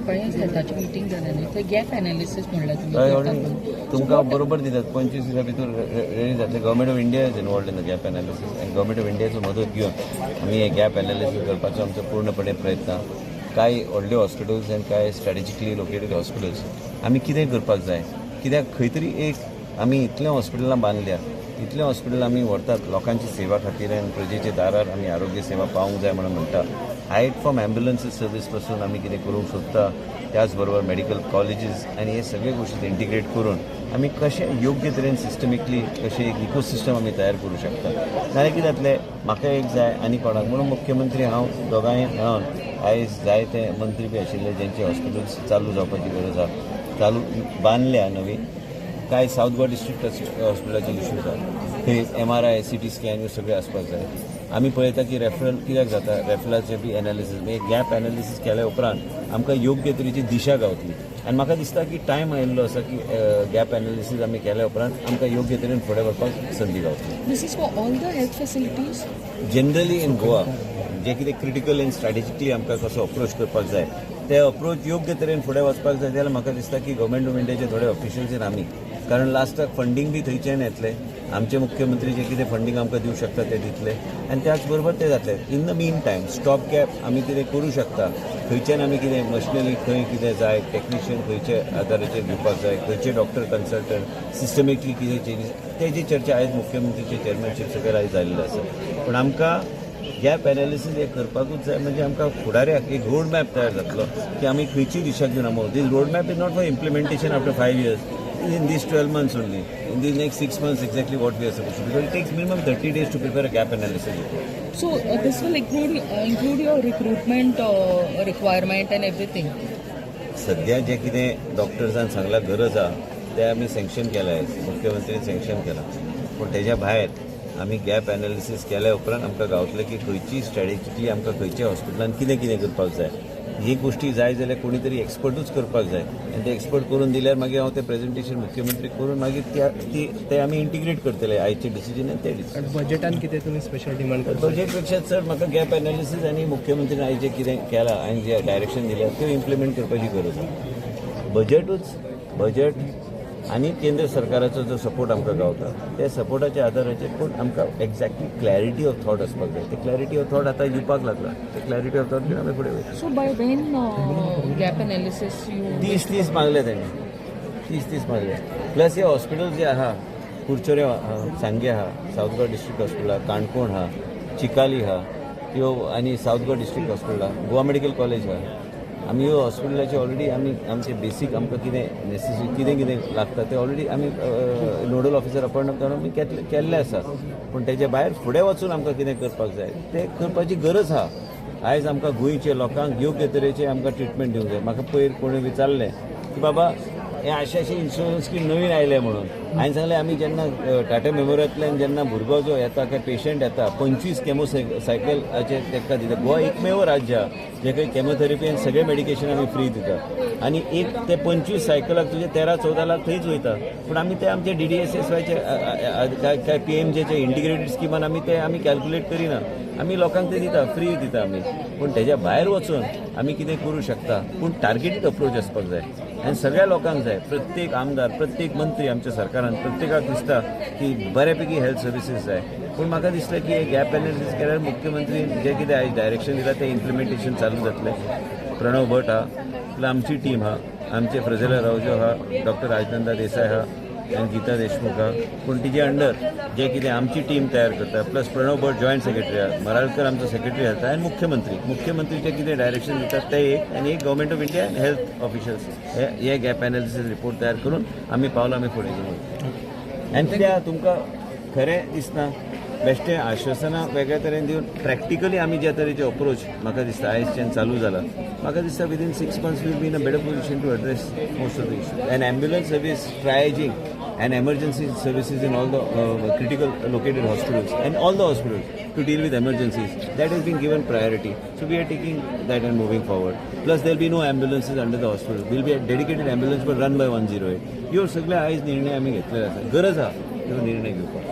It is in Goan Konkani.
सकाळी हेल्थाची मिटींग जाली न्ही, थंय गॅप एनालिसीस म्हणल्यार तुमी. तुमकां बरोबर दितात, 25 दिसां भितर रेडी जातले. Government of India is involved in the gap analysis आनी गव्हर्मेंट ऑफ इंडियाचो मदत घेवन आमी हे गॅप एनालिसीस करपाचो आमचो पूर्णपणे प्रयत्न. कांय व्हडले हॉस्पिटल्स आनी कांय स्ट्रॅटेजिकली लोकेटेड हॉस्पिटल्स आमी कितें करपाक जाय, कित्याक खंय तरी एक आमी इतलें हॉस्पिटलां बांदल्या, इतलें हॉस्पिटल आमी व्हरतात लोकांची सेवा खातीर आनी प्रजेच्या दारार आमी आरोग्य सेवा पावूंक जाय म्हणून म्हणटा. हायट फ्रॉम एम्ब्युलन्सीस सर्वीस पासून आमी कितें करूंक सोदता, त्याच बरोबर मेडिकल कॉलेजीस आनी हे सगळे गोश्टी इंटिग्रेट करून आमी कशें योग्य तरेन सिस्टमिकली कशें एक इकोसिस्टम आमी तयार करूं शकता. नाजाल्यार कितें जातलें, म्हाका एक जाय आनी कोणाक म्हणून मुख्यमंत्री हांव दोगांय मेळोन आयज जायते मंत्री बी आशिल्ले जेंचे हॉस्पिटल्स चालू जावपाची गरज आसा, चालू बांदल्या नवी. कांय सावथ गोवा डिस्ट्रिक्ट हॉस्पिटलाचे इश्यूज आसा, थंय एमआरआय, सीटी स्कॅन ह्यो सगळ्यो आसपाक जाय. आमी पळयता की रेफरल कित्याक जाता, रेफरलाचे बी एनालिसीस, म्हणजे गॅप एनालिसीस केल्या उपरांत आमकां योग्य तरेची दिशा गावतली. आनी म्हाका दिसता की टायम आयिल्लो आसा की गॅप एनालिसीस आमी केल्या उपरांत आमकां योग्य तरेन फुडें व्हरपाक संदी गावतली. This is for all the health facilities? Generally in Goa जे कितें क्रिटिकल एंड स्ट्रॅटेजिकली आमकां कसो अप्रोच करपाक जाय ते अप्रोच योग्य तरेन फुडें वचपाक जाय जाल्यार म्हाका दिसता की गव्हर्मेंट ऑफ इंडियाचे थोडे ऑफिशियल्स आमी, कारण लास्टाक फंडींग बी थंयच्यान येतलें, आमचे मुख्यमंत्री जे कितें फंडींग आमकां दिवं शकता ते दितले आनी त्याच बरोबर ते जातले. In the mean time stop gap आमी कितें करूं शकता, खंयच्यान आमी कितें मशिनरी खंय कितें जाय, टॅक्निशियन खंयचे आदाराचेर घेवपाक जाय, खंयचे डॉक्टर कन्सल्टंट, सिस्टमिकली कितें चेंजीस, तेजी चर्चा आयज मुख्यमंत्रीचे चेअरमॅनशीप सकयल आयज जाल्ली आसा. पूण आमकां गॅप एनालिसीस हे करपाकूच जाय, म्हणजे आमकां फुडाऱ्याक एक रोड मॅप तयार जातलो की आमी खंयची दिशा घेवन आमी. This road map is not for implementation after 5 years, in these 12 months only, in these next 6 months exactly what we are supposed to, because it takes minimum 30 days to prepare a gap analysis report. So this will include your recruitment requirement and everything? सध्या जे कितें डॉक्टर्सान सांगला गरज आहा ते आमी सँक्शन केला, मुख्यमंत्रीन सँक्शन केला. पूण तेज्या भायर आमी गॅप एनालिसीस केल्या उपरांत आमकां गावतलें की खंयची स्ट्रॅटेजिकली आमकां खंयच्या हॉस्पिटलान कितें कितें करपाक जाय. ही गोष्टी जाय जाल्यार कोणी तरी एक्सपर्टूच करपाक जाय आनी ते एक्सपर्ट करून दिल्यार मागीर हांव तें प्रेजेंटेशन मुख्यमंत्री करून मागीर ते आमी इंटिग्रेट करतले आयचे डिसिजन आनी ते डिसिजन. बजेटान कितें तुमी स्पेशल डिमांड करता? बजेट पेक्षा चड म्हाका गॅप एनालिसीस आनी मुख्यमंत्रीन आयज जें कितें केलां आनी जें डायरेक्शन दिल्या त्यो इम्प्लिमेंट करपाची गरज आसा. बजेटूच बजेट आनी केंद्र सरकाराचो जो सपोर्ट आमकां गावता त्या सपोर्टाच्या आदाराचेर, पूण आमकां एक्झॅक्टली क्लॅरिटी ऑफ थॉट आसपाक जाय. ते क्लॅरिटी ऑफ थॉट आतां दिवपाक लागला, ते क्लॅरिटी ऑफ थॉट घेवन आमी फुडें वयता. So by when gap analysis you 30-30 मागले तेणी, 30-30 मागले. प्लस हे हॉस्पिटल जे आहा, कुडचडे आहा, सांगे आहा, सावथ गोवा डिस्ट्रिक्ट हॉस्पिटल आहा, काणकोण आहा, चिकाली आहा त्यो, आनी सावथ गोवा डिस्ट्रिक्ट हॉस्पिटल आहा, गोवा मेडिकल कॉलेज आहा. आमी ह्यो हॉस्पिटलाचे ऑलरेडी आमी आमचे बेसीक आमकां कितें नेसेसरी कितें कितें लागता ते ऑलरेडी आमी नोडल ऑफिसर अपॉयंट करून आमी केल्ले आसा. पूण तेच्या भायर फुडें वचून आमकां कितें करपाक जाय तें करपाची गरज आहा. आयज आमकां गोंयचे लोकांक योग्य तरेचे आमकां ट्रिटमेंट दिवंक जाय. म्हाका पयर कोणें विचारलें की बाबा हे अशें अशें इन्शुरन्स स्कीम नवीन आयलें म्हणून, हांवें सांगलें आमी जेन्ना टाटा मेमोरियलांतल्यान जेन्ना भुरगो जो येता काय पेशंट येता 25 केमो सायकलाचे तांकां दिता. गोवा एकमेव राज्य आहा जे काही केमोथेरपी आनी सगळे मेडिकेशन आमी फ्री दिता आनी एक ते 25 सायकलाक तुजे 13-14 लाख थंयच वयता. पूण आमी ते आमचे DDSSYचे काय PMJचे इंटिग्रेटेड स्किमान आमी ते आमी कॅल्क्युलेट करिना, आमी लोकांक ते दिता, फ्री दिता आमी. पूण तेज्या भायर वचून आमी कितें करूं शकता, पूण टार्गेटेड अप्रोच आसपाक जाय आनी सगळ्या लोकांक जाय. प्रत्येक आमदार, प्रत्येक मंत्री आमच्या सरकारान प्रत्येकाक दिसता की बऱ्यापैकी हेल्थ सर्विसीस जाय. पूण म्हाका दिसलें की हे गॅप एनालिसीस केल्यार मुख्यमंत्री जे कितें आयज डायरेक्शन दिलां तें इम्प्लिमेंटेशन चालू जातलें. प्रणव भट आहा, प्लस आमची टीम आहा, आमचे फ्रजेला रावजो आहा, डॉक्टर राजनंदा देसाय आहा आनी गीता देशमुख आहा. पूण तिजे अंडर जे कितें आमची टीम तयार करता, प्लस प्रणव भट जॉयंट सेक्रेटरी आहा, मराळकर आमचो सेक्रेटरी आसा आनी मुख्यमंत्रीचे कितें डायरेक्शन दितात ते एक आनी एक गव्हर्मेंट ऑफ इंडिया आनी हेल्थ ऑफिशियल्स हे गॅप एनालिसीस रिपोर्ट तयार करून आमी पावलां आमी फुडें घेवन वयता. आनी कित्याक तुमकां खरें दिसना बेश्टें आश्वासनां वेगळ्या तरेन दिवन प्रॅक्टिकली आमी ज्या तरेचे अप्रोच म्हाका दिसता आयजच्यान चालू जाला, म्हाका दिसता within 6 months we'll be in a better position to address most of the issues. And ambulance service, triaging and emergency services in all the critical located hospitals and all the hospitals to deal with emergencies, that has been given priority. So we are taking that and moving forward. Plus there will be no ambulances under the hospital. Will be a dedicated ambulance but run by 108. ह्यो सगळे आयज निर्णय आमी घेतलेले आसा. गरज आहा ह्यो निर्णय घेवपाक.